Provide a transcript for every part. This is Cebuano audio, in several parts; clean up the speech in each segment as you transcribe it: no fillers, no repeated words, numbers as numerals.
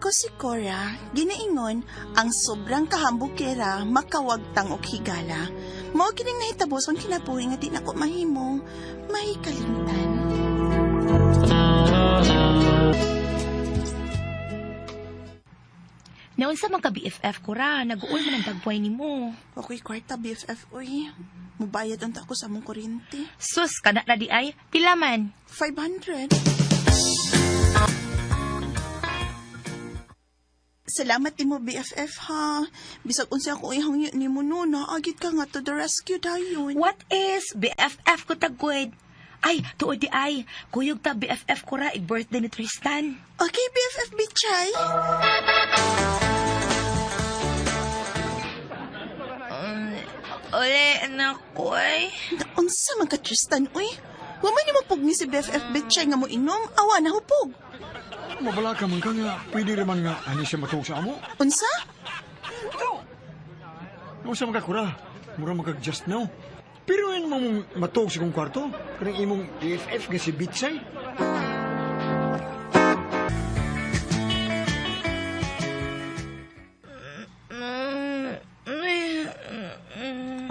Ako si Cora, ginaingon ang sobrang kahambukera makawagtang og higala. Mao kining nahitabo sa akong kinabuhi nga di nako mahimong mahikalimtan. Naunsa man ka BFF ko ra, nag-uol man ang dagway nimo. Ako'y kwarta BFF uy. Mubayad unta ako sa among kuryente. Sus, kana na di ay, pila man. 500. Salamat nimo BFF ha. Bisag unsa ako ihangyo nimo no, naagit ka nga to the rescue dayon. What is BFF ko tagwid? Ay, tuod di ay, kuyog ta BFF ko ra, ig-birthday ni Tristan. Okay BFF Bichay. Uli, anak ko ay. Unsa man ka Tristan uy? Wa man nimo pugni si BFF Bichay nga mo inom, awa na hupog. Mabala ka man ka nga, pwede raman nga ani siya matuog sa amo. Unsa? Unsa man ka kura, mura man kag just now. Pero yun mong matuog sa kong kwarto, kanang imong BFF nga si Bitsay.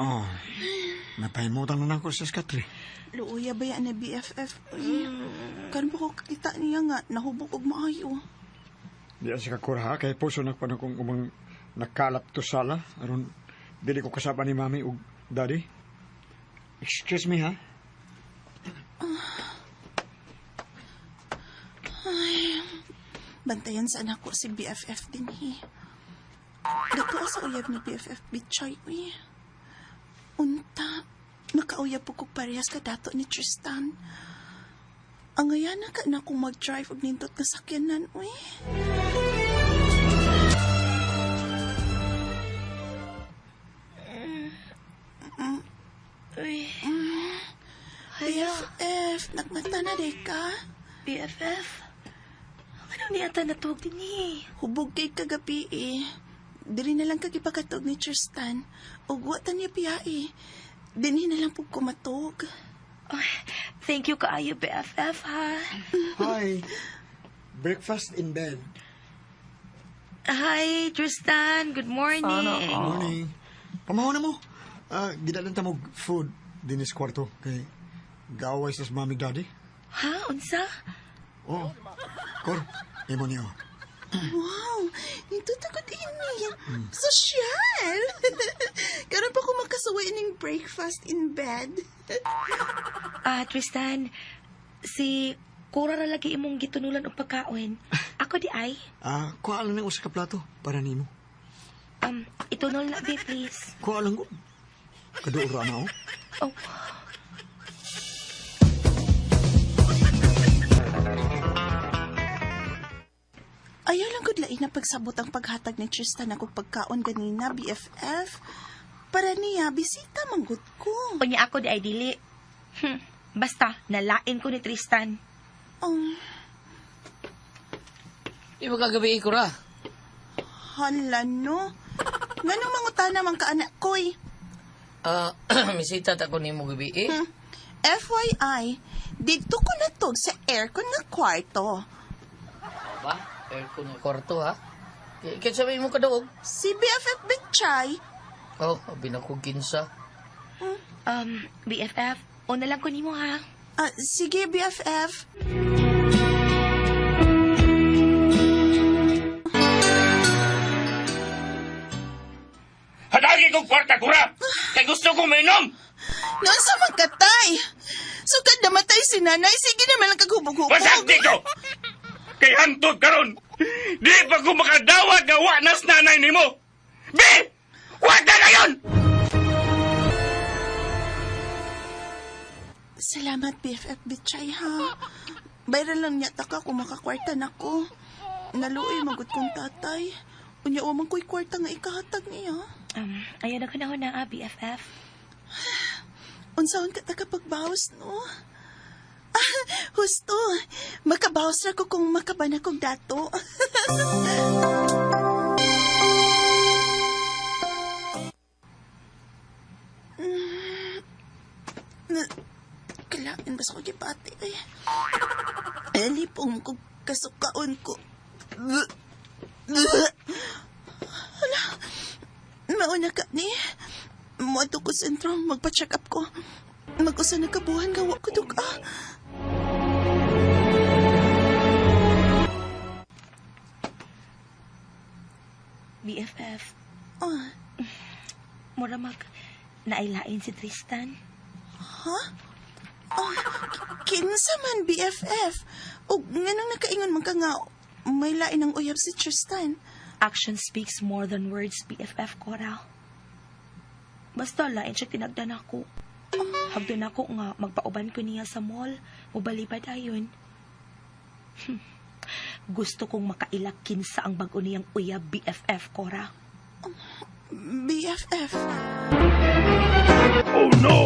Oh, napahimutan na nako sa skatri. Luoya ba yan na BFF uy? Karon pa ko kakita niya nga nahubog og maayo. Di siya kakura ha, kay puso na pa na kung umang nakalap to sala. Aron, dili ko kasama ni mami ug daddy. Excuse me ha. Bantayan sa anak ko si BFF din he. Gato sa uyab ni BFF Bichay uy. Unta, makauyab po ko parehas ka dato ni Tristan. Ang na ka na kung mag-drive og nindot nga sakyanan uy. Uy. Hala, BFF, nagmata na de ka. BFF. Ano niya ata natuog din eh? Hubog kay kagabi eh. Dili na lang kagipakatog ni Tristan. Ug wa ta niya biyae. Dinhi na lang po kumatog. Ay, thank you kaayo, BFF, ha? Hi. Breakfast in bed. Hi, Tristan. Good morning. Morning. Pamaho na mo. Ah, gidalan ta mo food din sa kwarto kay gaaway sa mami daddy. Ha? Unsa? Oh. Kor, imo niyo. Wow! Nito takot ini. Sosyal! Karon pa ko makasuway ining breakfast in bed. Ah, Tristan, si Cora ra lagi imong gitunulan og pagkaon. Ako di ay. Ah, kuha lang ng usa ka plato para nimo. Itunol na be, please. Kuha lang ko. Kaduora na oh. Oh, Ayaw lang gud lain na pagsabot ang paghatag ni Tristan ako pagkaon ganina, BFF. Para niya, bisita manggod ko. unya ako di ay dili. Basta, nalain ko ni Tristan. Oh, Di ba kagabi ko ra? hala no. Nganong mangutana man ka anak koy? Ah, misita ta ko nimo gabi eh. FYI, didto ko natog sa aircon nga kwarto. Ba? Aircon nga kwarto ha? Kaya sabi mo kadaog. Si BFF Bitchay, Oh, abi na ko kinsa. BFF, una lang ko nimo ha. Ah, sige, BFF. Hadagi kong kwarta kura! Kay gusto kong mainom! Noon sa magkatay. Sukad namatay si nanay, sige naman lang kaghubog-hubog. Wasak dito! Kay hantod karon! Di pa ko makadawat nga wa nas nanay nimo! Bi! Kwarta na yun! Salamat, BFF Bitchay, ha? Bayran lang niya taka kung makakwarta na ko. Naluoy, magod kong tatay. Unya, wa man ko'y kwarta nga ikahatag niya. Ayaw na ko na na, ah, BFF. Unsaon ka taka pagbawas, no? Ah, husto. Makabawas ra ko kung makaban akong dato. Kailangan ba sa ko gipati eh. Ay, lipong ko kasukaon ko. Hala, mauna ka ni. Moadto ko sentro, magpa-check up ko. Mag-usa na kabuhan, gawa ko dug-a. BFF, Ah, mura mag nailain si Tristan. oh, kinsa man BFF. Og nganong nakaingon man ka nga may lain ang uyab si Tristan. Action speaks more than words, BFF Cora. Basta lain siya tinagdan ako. Hagdan ako nga magpauban ko niya sa mall. Mubalibad ayon. Gusto kong makaila kinsa ang bago niyang uyab, BFF Cora. BFF. Oh no!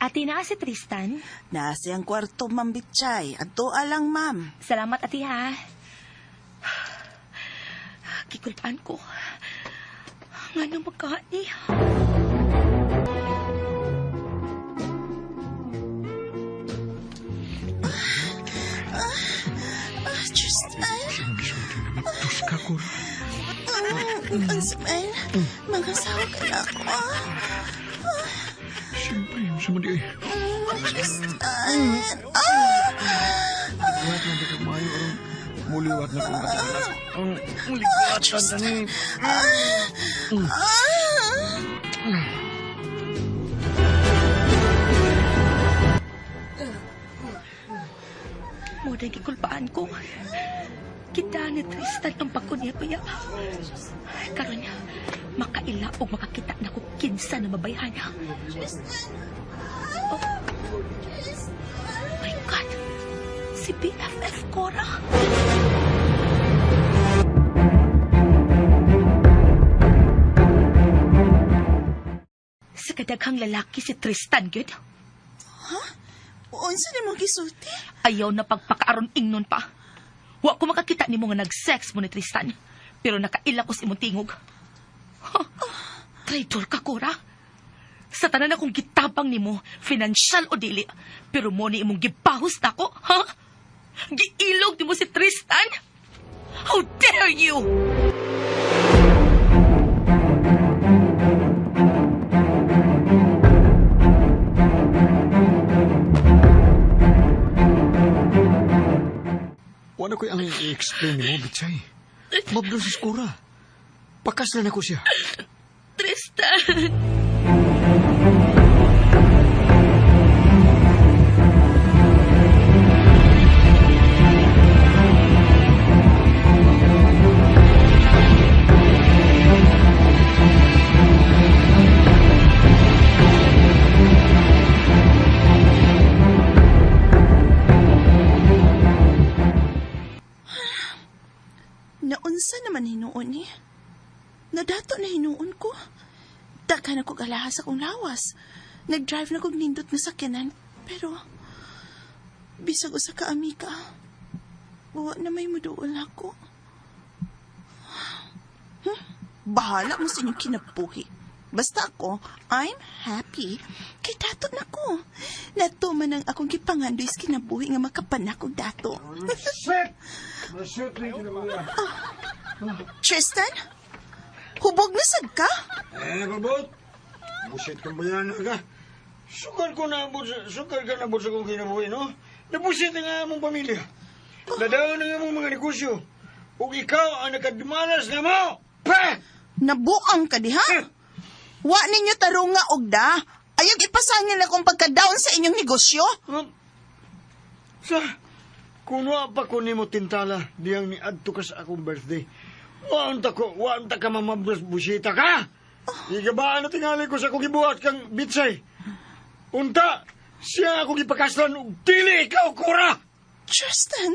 Ate na si Tristan. Nasa ang kwarto, Ma'am Bitchay. Adto alang, ma'am. Salamat, ate ha. Kikulpaan ko. Nga nang magkaani. Ah, Tristan. Mabdos ka, Cora. Ang smile. Mga asawa ka na ako. Ah, Siyempre, sa mo di ay. Tristan. Ah! Liwat na di ka maayo aron muliwat na kong katalas. Ang muliwat na ni. Ah! Mo na gikulpaan ko. Kita ni Tristan ang bago niya kuya. Karon makaila o makakita na ko kinsa na mabayhan. Oh. My God! Si BFF Cora! Sa kadaghang lalaki si Tristan, gyud. Unsa ni mo gisulti? Ayaw na pagpakaaron ingnon pa. Wa ko makakita nimo nga nag-sex mo ni Tristan. Pero nakaila ko sa imong tingog. Huh. Traitor ka, Cora. Sa tanan akong gitabang nimo, financial o dili, pero mo ni imong gibahos nako, ha? Giilog nimo si Tristan? How dare you! Wala ko'y ang i-explain nimo, Bitchay. Mabdos si Cora. Pakaslan ako siya. Tristan! Naunsa naman hinuon ni? Nadato na hinuon ko. Daghan ako alahas akong lawas. Nag-drive na kog nindot na sakyanan. Pero, bisag usa ka amika, wa na may muduol ako. Bahala mo sa inyong kinabuhi. Basta ako, I'm happy. Kay dato na ko. Natuman ang akong gipangandoy sa kinabuhi nga makapanak og dato. Shit! Shit, na Tristan? Hubog na sad ka? Eh, babot! Busit kang bayan ka. Sukal ko na, sukal ka na sa kong kinabuhi, no? Nabusit na nga among pamilya. Nadaon na nga among mga negosyo. Ug ikaw ang nakadmalas na mo! Pa! Nabuang ka diha? Wa ninyo tarunga og da. Ayog ipasangil akong pagka-down sa inyong negosyo. Sa, kuno pa ko nimo tintala diyang ni adto ka sa akong birthday. Waan ta ko, waan ta ka mamabros busita ka. Igabaan na tingali ko sa akong gibuhat kang bitsay. Unta, siya akong gipakaslan og dili ikaw kura. Tristan!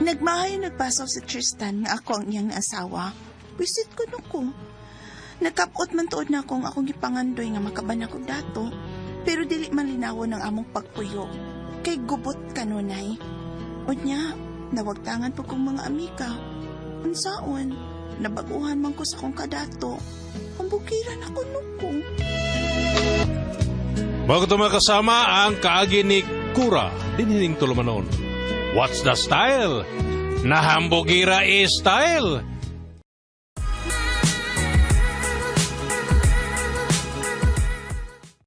Nagmahay nagpasaw si Tristan nga ako ang iyang asawa. Wisit ko no ko. Nakapot man tuod na akong akong gipangandoy nga makaban ako dato. Pero dili man linawon ang among pagpuyo. Kay gubot kanunay. Unya, nawagtangan po kong mga amika. Unsaon, nabaguhan man ko sa akong kadato. Hambugiran ako nuko. Bago ito makasama ang kaagi ni Cora, dinhining tulumanon. What's the style? Nahambugira is style.